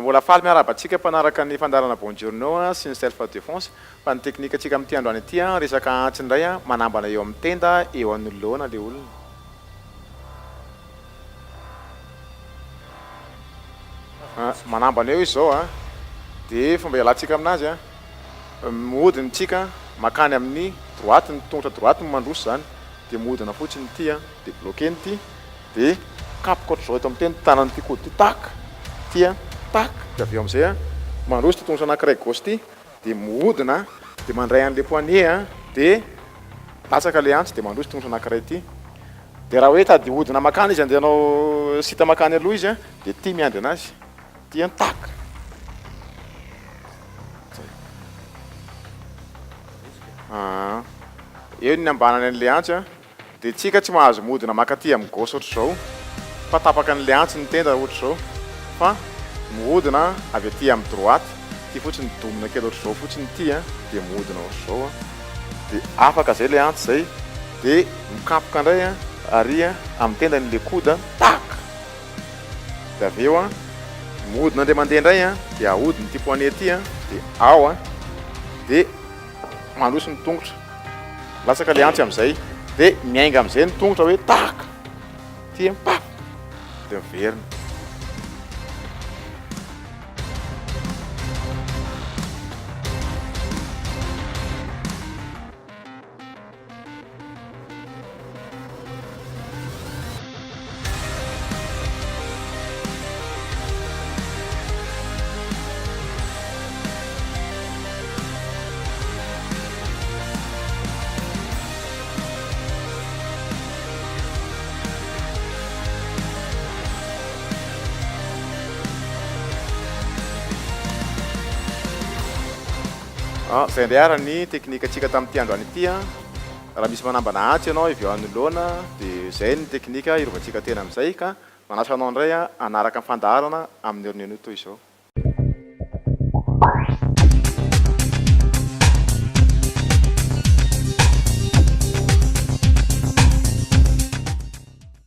Mbola faly miarahaba antsika mpanaraka ny fandaharana Buongiorno sy ny Self Defense fa ny teknika antsika amin'ity androany ity resaka antsy indray manambana eo amin'ny tenda eo anoloana le olona. Manambana eo izy izao a, dia fomba ialantsika aminazy a, mihodina tsika makany amin'ny droite, ny tongotra droite no mandroso izany, dia mihodina fotsiny ity a, dia bloquer-ny ity, dia kapoka ohatr'izao eto amin'ny tenda, tanan'ity coude ity, tac, ity a, tac, dia avy eo amin'izay a, mandroso ity tongotra anankiray gauche ity, dia mihodina, dia mandray an'ilay poignet a, dia latsaka ilay antsy, dia mandroso tongotra anankiray ity. Dia raha hoe tady hihodina makany izy andeha hanao sita makany aloha izy a, dia ity miandry anazy, ity an, tac. Zay. Aa. Eo ny ambanany an'ilay antsy a. Dia tsika tsy mahazo mihodina maka aty amin'ny gauche ohatr'izao fa tapaka an'ilay antsy ny tenda ohatr'izao fa mihodina avy aty amin'ny droite, ity fotsiny domina kely ohatr'izao fotsiny ity a, dia mihodina ohatr'izao a, dia afaka izay ilay antsy izay, dia mikapoka indray a ary amin'ny tendany ilay coude, tac! Dia avy eo a, mihodina indray mandeha indray a, dia ahodina ity poignet ity a, dia ao a, dia mandroso ny tongotra, latsaka ilay antsy amin'izay, dia miainga amin'izay ny tongotra hoe tac! Ity a, paf! Dia miverina. Izay indray ary ny teknikantsika tamin'ity androany ity an. Raha misy manambana antsy ianao avy eo anoloana dia izay ny teknika hirovantsika tena amin'izay ka manasa anao indray hanaraka ny fandaharana amin'ny herin'ny anio toy izao.